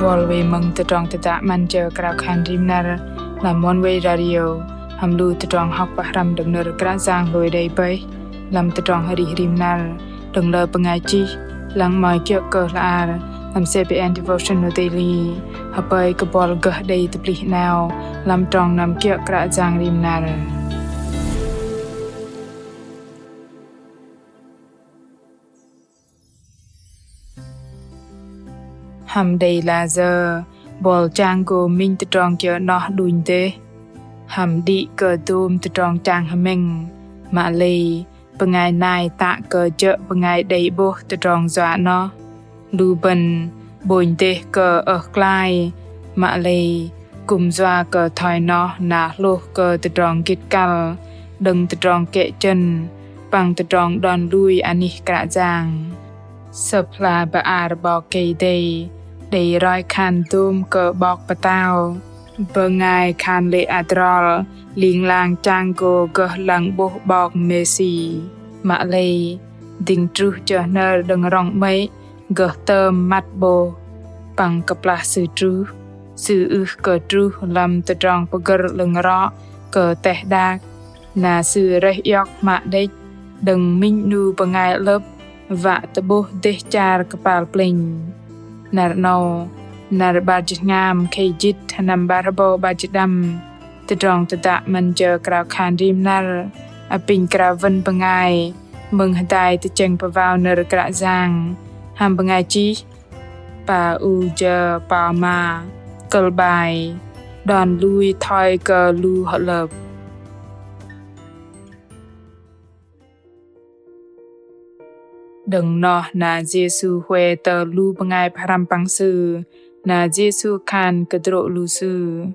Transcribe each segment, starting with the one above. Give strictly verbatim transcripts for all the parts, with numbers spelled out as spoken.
Bol wei mơ̆ng tơdrong tơdă 'Măn jơ krao khan rim năr lăm Oneway Radio, hăm lu tơdrong hŏk pơhrăm đơ̆ng nơ̆r Kră Yang hlôi đei bơih lăm tơdrong arih rim năr đơ̆ng lơ bơngai chih lăng mă kiơ̆ kơ hla ar lăm CBN Devotional Daily. Hơpơi kơ bol gơh đei tơplih 'nao lăm trong năm kiơ̆ Kră Yang rim năr. Hăm đei la yơ bol chang gô minh tơdrong kiơ noh đunh dêh, hăm đĭ kơ dôm tơdrong chang hơmĕng, mă lei bơngai nai tă kơ jơ̆ bơngai đei 'bôh tơdrong yua noh. Lu bơ̆n 'bônh dêh kơ ơh klai, mă lei kư̆m yua kơ thoi noh na hlôh kơ tơdrong gĭt kăl đơ̆ng tơdrong kĕ chơ̆n păng tơdrong đon lui anih Kră Yang. Sơ̆p hla bơar 'Bok Kei-Dei đei roi khan dôm kơ 'bok pơtao. Bơngai khan lê̆ adrol ling lang chang gô gơh lăng 'bôh 'Bok Mêsi. Mă lei dĭng truh jơ hnơr đơ̆ng rŏng 'mơ̆i gơh tơm măt 'bôh. Păng kơplah sư truh, sư ưh kơ truh lăm tơdrong pơgơ̆r 'lơ̆ng rŏ kơ teh đak, na sư rơih iŏk mă đĕch đơ̆ng minh 'nu bơngai 'lơ̆p wă tơ'bôh dêh char kơpal plĕnh. Năr 'nâu, năr 'bar jĭt hngam khei jĭt, sơnăm 'bar hơbâu 'bar jĭt pơđăm, tơdrong tơdă 'Măn jơ krao khan rim năr apinh krao wơ̆n bơngai mơ̆ng hơdai tơchĕng pơwao nơ̆r Kră Yang hăm bơngai chih Pă U Jơ Pao Ma, kơ̆l 'bai: Đon lui thoi kơ lu hơ'lơ̆p. Đơ̆ng noh na Yêsu hue tơ lu bơngai pơhrăm păng Sư, na Yêsu khan kơdrô̆ lu sư: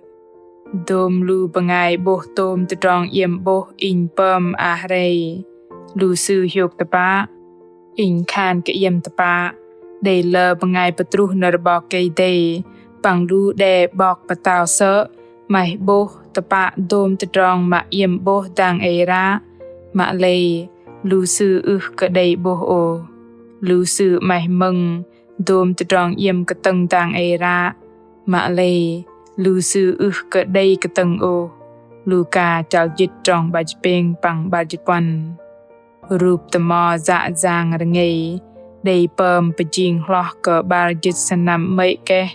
Dôm lu bơngai 'bôh tôm tơdrong iĕm 'bôh Inh pơm a hrei. Lu sư hiôk tơpă: Inh khan kơ iĕm tơpă, đei lơ bơngai pơtruh nơ̆r 'Bok Kei-Dei păng lu đe 'bok pơtao sơ̆ 'maih 'bôh tơpă dôm tơdrong mă iĕm 'bôh dang ei ră, mă lei lu sư ưh kơ đei 'bôh ôh. Lu sư 'maih mơ̆ng dôm tơdrong iĕm kơtơ̆ng dang ei ră, mă lei lu sư ưh kơ đei kơtơ̆ng ôh. Luka chăl jĭt trong 'bar jĭt pêng păng 'bar jĭt puăn. Rup tơmo yă yang rơngei đei pơm pơjing hloh kơ 'bar jĭt sơnăm 'mơ̆i keh.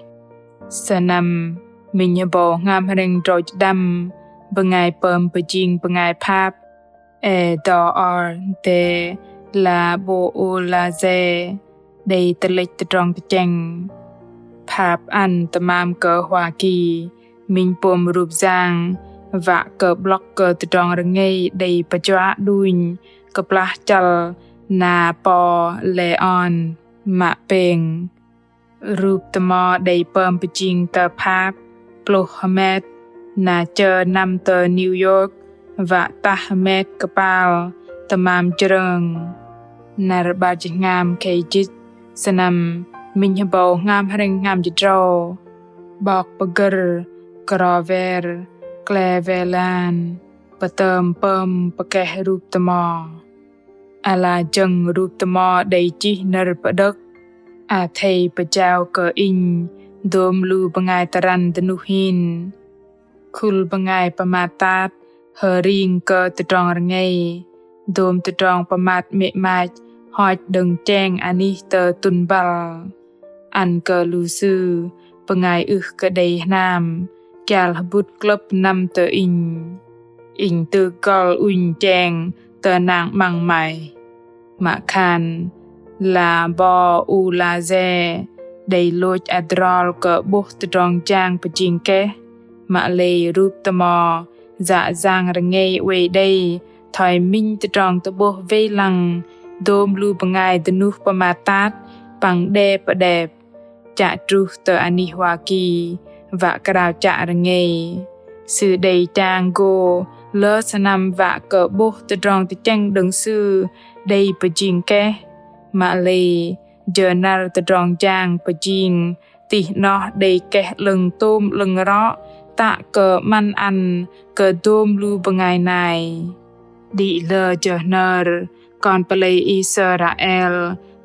Sơnăm minh hơbâu hngam hrĕng drâu jĭt pơđăm, bơngai pơm pơjing bơngai phap Eduardo de la Beaulaye đei tơlĕch tơdrong tơchĕng. Phap ăn tơmam kơ Hoa Kỳ minh pôm rup yang wă kơ 'blŏk kơ tơdrong rơngei đei pơjuă đunh kơplah chăl Napoleon mă pêng. Rup tơmo đei pơm pơjing tơ phap, pluh hơmet, na chơ năm tơ New York, wă tah hơmet kơpal tơmam jrơng. Năr 'bar jĭt hngam khei jĭt, sơnăm minh hơbâu hngam hrĕng hngam jĭt drâu, 'bok pơgơ̆r Grover Cleveland pơtơm pơm pơkeh rup tơmo. Ala jơ̆ng rup tơmo đei chih nơ̆r pơđơ̆k: Athei pơjao kơ Inh dôm lu bơngai tơrăn dơnuh hin. Khul bơngai pơmat tat hơring kơ tơdrong rơngei, dôm tơdrong pơmat 'mê̆ 'mach hoch đơ̆ng cheng anih tơ tŭn băl. Ăn kơ lu sư bơngai ưh kơ đei hnam kial hơbŭt klơ̆p năm tơ inh. Inh tŭk gol ŭnh cheng tơ nang 'măng 'maih. Mă khan La Beaulaye đei lôch adrol kơ 'bôh tơdrong jang pơjing keh, mă lei rup tơmo yă yang rơngei oei đei thoi minh tơdrong tơ'bôh wei lăng dôm lu bơngai dơnuh pơmat tat păng đe pơđep. Chă truh tơ anih Hoa Kỳ wă krao chă rơngei. Sư đei chang gô lơ sơnăm wă kơ 'bôh tơdrong tơchĕng đơ̆ng sư đei pơjing keh. Mă lei jơ năr tơdrong jang pơjing tih noh đei keh 'lơ̆ng tôm 'lơ̆ng rŏ tă kơ 'măn ăn kơ dôm lu bơngai nai. Đĭ lơ jơ hnơr kon pơlei Israel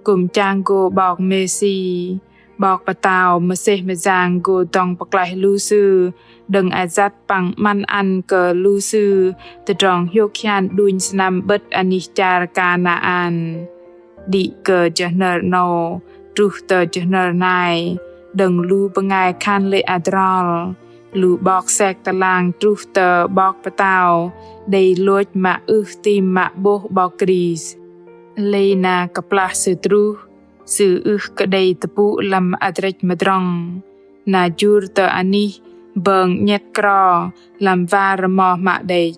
kư̆m chang gô 'Bok Mêsi, 'Bok Pơtao mơsêh mơyang gô dŏng pơklaih lu sư đơ̆ng ayăt păng 'măn ăn kơ lu sư tơdrong hiôk hian đunh sơnăm 'bơ̆t anih char Kanaan. Đĭ kơ jơ hnơr 'nâu truh tơ jơ hnơr nai, đơ̆ng lu bơngai khan lê̆ adrol, lu 'bok sek tơlang truh tơ 'Bok Pơtao đei lôch mă ưh tam mă 'bôh 'Bok Krist. Lei na kơplah sư truh, sư ưh kơ đei tơpŭ lăm adrĕch mơdrŏng, na jur tơ anih bơng 'nhĕt kro lăm war rơmo hmă đĕch.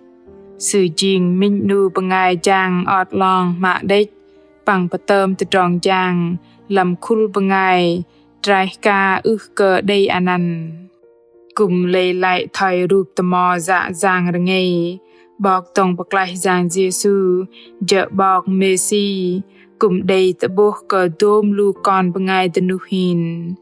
Sư jing minh 'nu bơngai jang ot 'long hmă đĕch, păng pơtơm tơdrong jang lăm khul bơngai traih ka ưh kơ đei anăn. Kư̆m lei lăi thoi rup tơmo yă yang rơngei, 'Bok dŏng pơklaih Yang Yêsu, jơ̆ 'Bok Mêsi, kư̆m đei tơ'bôh kơ dôm lu kon bơngai dơnuh hin.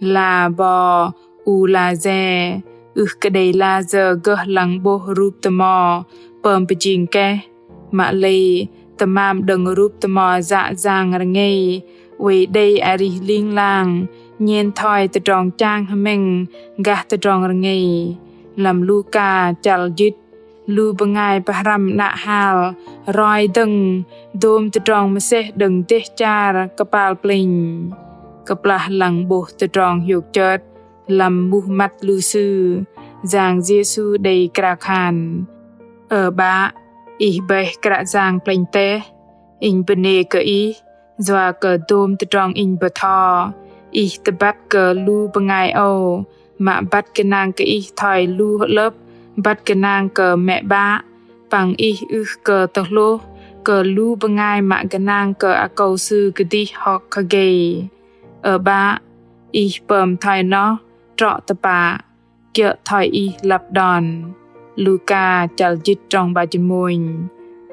La bo u la ye, ưh kơ đei la jơ gơh lăng 'bôh rup tơmo pơm pơjing keh. Mă lei, tơmam đơ̆ng rup tơmo yă yang rơngei, oei đei arih ling lang, nhen thoi tơdrong chang hơmĕng gah tơdrong rơngei. Lăm Luka chăl jĭt, lu bơngai pơhrăm 'nă hal roi dơ̆ng dôm tơdrong mơsêh đơ̆ng dêh char kơpal plĕnh. Kơplah lăng 'bôh tơdrong hiôk chơt lăm muh măt lu sư, Yang Yêsu đei krao khan: Ơ 'Bă, Ih bơih Kră Yang plĕnh teh. Inh bơnê kơ Ih, yua kơ dôm tơdrong inh bơtho, Ih tơbăt kơ lu bơngai âu, mă băt gơnang kơ Ih thoi lu hơ'lơ̆p băt gơnang kơ mĕ 'bă, păng Ih ưh kơ tơhlôh kơ lu bơngai mă gơnang kơ akâu sư kơdih hŏk hơgei. Ơ 'Bă, Ih pơm thoi noh trŏ tơpă, kiơ̆ thoi Ih lăp đon. Luka chăl jĭt trong 'bar jĭt mônh.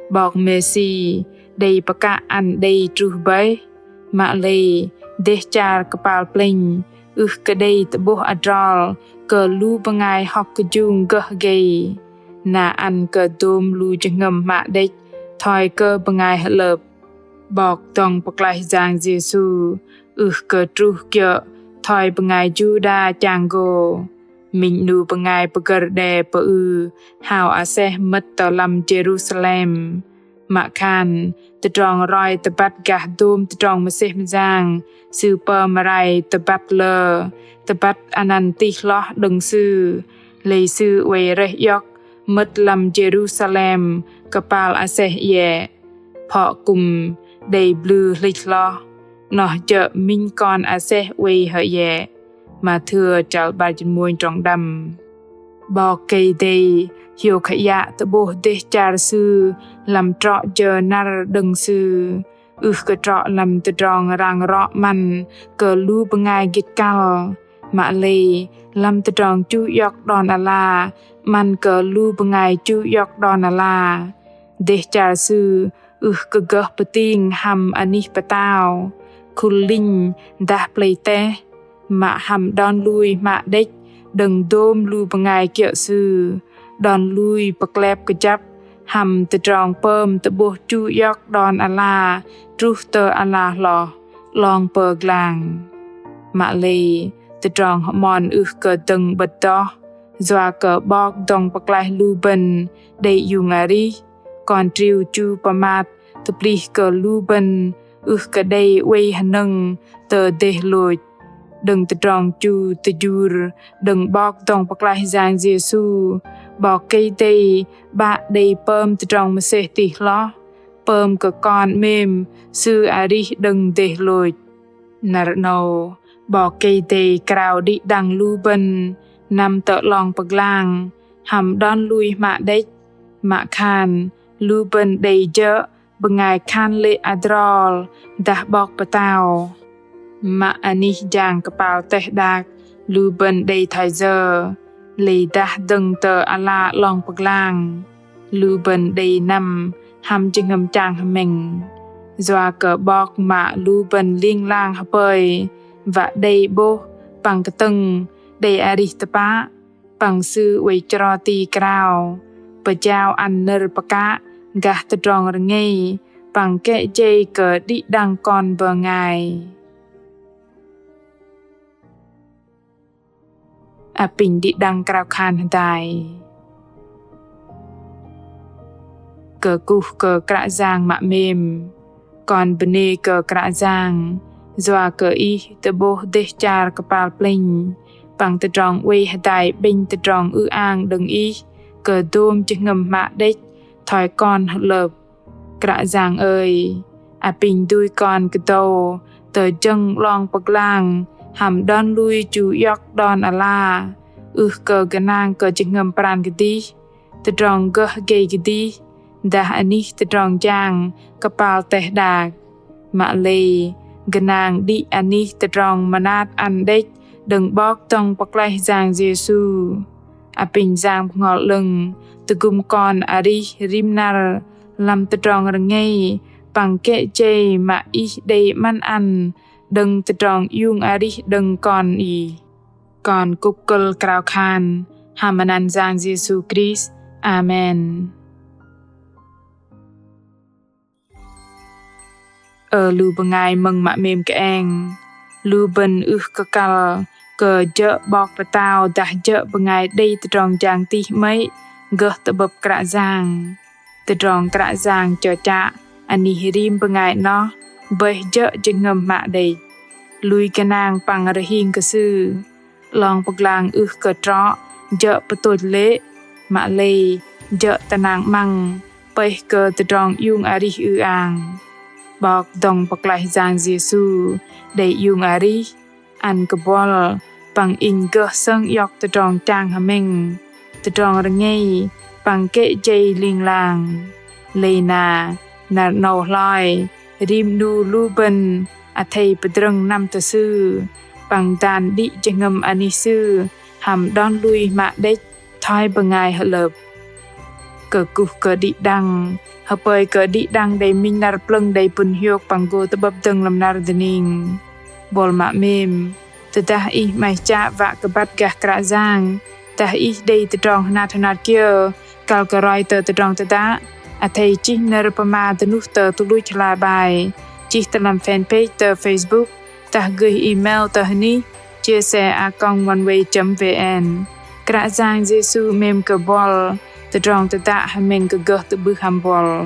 'Bok Mêsi đei pơkă ăn đei truh bơih. Mă lei, dêh char kơpal plĕnh ưh kơ đei tơ'bôh adrol kơ lu bơngai hŏk kơjung gơh gei. Na ăn kơ dôm lu jơhngơ̆m hmă đĕch thoi kơ bơngai hơ'lơ̆p. 'Bok dŏng pơklaih Yang Yêsu ưh kơ truh kiơ̆ thoi bơngai Juđa chang gô. Minh 'nu bơngai pơgơ̆r đe pơư hao aseh mơ̆t tơ lăm Jêrusalem. Mă khan, tơdrong roi tơbăt gah dôm tơdrong mơsêh mơyang, Sư pơm rai tơbăt lơ, tơbăt anăn tih hloh đơ̆ng Sư. Lei Sư oei rơih iŏk mơ̆t lăm Jêrusalem kơpal aseh iĕ. Phŏ kư̆m đei blư hlĭch hloh, 'noh jơ̆ minh kon aseh oei hơ iĕ. Mathiơ chăl 'bar jĭt mônh trong đăm. 'Bok Kei-Dei hiôk hơiă tơ'bôh dêh char Sư lăm trŏ jơ năr đơ̆ng Sư. Ưh kơ trŏ lăm tơdrong rang rŏ 'măn kơ lu bơngai gĭt kăl. Mă lei, lăm tơdrong chu iŏk đon ala, 'măn kơ lu bơngai chu iŏk đon ala. Dêh char Sư ưh kơ gơh pơting hăm anih pơtao, khul linh dah plei teh, mă hăm đon lui hmă đĕch đơ̆ng dôm lu bơngai kiơ̆ Sư, đon lui pơklep kơjăp hăm tơdrong pơm tơ'bôh chu iŏk đon ala truh tơ ala hloh 'long pơglang. Mă lei, tơdrong hơmon ưh kơ dơ̆ng 'bơ̆t đoh, yua kơ 'Bok dŏng pơklaih lu bơ̆n đei iung arih, Kon Triu chu pơmat tơplih kơ lu bơ̆n ưh kơ đei oei hơnơ̆ng tơ dêh lôch. Đơ̆ng tơdrong chu tơjur đơ̆ng 'Bok dŏng pơklaih Yang Yêsu, 'Bok Kei-Dei 'Bă đei pơm tơdrong mơsêh tih hloh, pơm kơ Kon 'mêm Sư arih đơ̆ng dêh lôch. Năr 'nâu, 'Bok Kei-Dei krao đĭ đăng lu bơ̆n năm tơ 'long pơglang, hăm đon lui hmă đĕch, mă khan lu bơ̆n đei jơ̆ bơngai khan lê̆ adrol dah 'Bok Pơtao. Mă anih jang kơpal teh đak lu bơ̆n đei thoi yơ, lei dah dơ̆ng tơ ala 'long pơglang, lu bơ̆n đei năm hăm jơhngơ̆m chang hơmĕng. Yua kơ 'Bok mă lu bơ̆n ling lang hơpơi, wă đei 'bôh păng kơtơ̆ng đei arih tơpă, păng Sư oei chro ti krao, pơjao ăn nơ̆r pơkă gah tơdrong rơngei, păng kĕ jei kơ đĭ đăng kon bơngai. Apinh đĭ đăng krao khan hơdai. Kơkuh kơ Kră Yang mă 'mêm. Kon bơnê kơ Kră Yang, yua kơ Ih tơ'bôh dêh char kơpal plĕnh, păng tơdrong oei hơdai 'bĕnh tơdrong ư-ang đơ̆ng Ih kơ dôm jơhngơ̆m hmă đĕch thoi kon hơ'lơ̆p. Kră Yang ơi, apinh dui kon kơdâu tơ jơ̆ng 'long pơglang hăm đon lui chu iŏk đon ala, ưh kơ gơnang kơ jơhngơ̆m pran kơdih, tơdrong gơh gei kơdih, dah anih tơdrong jang kơpal teh đak. Mă lei gơnang đĭ anih tơdrong mơnat ăn đĕch đơ̆ng 'Bok dŏng pơklaih Yang Yêsu. Apinh Yang Bơhngol 'Lơ̆ng tơgŭm kon arih rim năr lăm tơdrong rơngei păng kĕ jei mă Ih đei 'măn ăn đơ̆ng tơdrong iung arih đơ̆ng kon Ih. Kon kŭk kơ̆l krao khan hăm anăn Yang Yêsu Krist. Amen. Ơ lu bơngai mơ̆ng mă 'mêm kơeng, lu bơ̆n ưh kơ kăl kơ jơ̆ 'bok pơtao dah jơ̆ bơngai đei tơdrong jang tih 'mơ̆i gơh tơ'bơ̆p Kră Yang. Tơdrong Kră Yang chơchă anih rim bơngai 'noh bơih jơ̆ jơhngơ̆m hmă đĕch, lui gơnang păng rơhing kơ Sư. 'Long pơglang ưh kơ trŏ jơ̆ pơtôch lê̆, mă lei jơ̆ tơnang 'măng pơih kơ tơdrong iung arih ư-ang. 'Bok dŏng pơklaih Yang Yêsu đei iung arih ăn kơ buăl păng inh gơh sơng iŏk tơdrong chang hơmĕng, tơdrong rơngei păng kĕ jei ling lang. Lei na năr 'nâu hloi rim 'nu lu bơ̆n athei pơdrơ̆ng năm tơ Sư păng dan đĭ jơhngơ̆m anih Sư hăm đon lui hmă đĕch thoi bơngai hơ'lơ̆p. Kơkuh kơ đĭ đăng, hơpơi kơ đĭ đăng đei minh năr plơ̆ng đei pŭn hiôk păng gô tơ'bơ̆p dơ̆ng lăm năr dơning. Buăl mă 'mêm, tơdah ih 'maih chă wă kơ băt gah Kră Yang, dah ih đei tơdrong hơnat hơnat kiơ kăl kơ roi tơ tơdrong tơdă, athei chih nơ̆r pơma dơnuh tơ tơluch hla bơar, chih tơ lăm fanpage tơ Facebook, dah gơih email tơ hơnih chia sẻ a còng oneway chấm vn. Kră Yang Yêsu 'mêm kơ buăl, tơdrong tơdă hơmĕng kơ gơh tơ'bưh hăm buăl.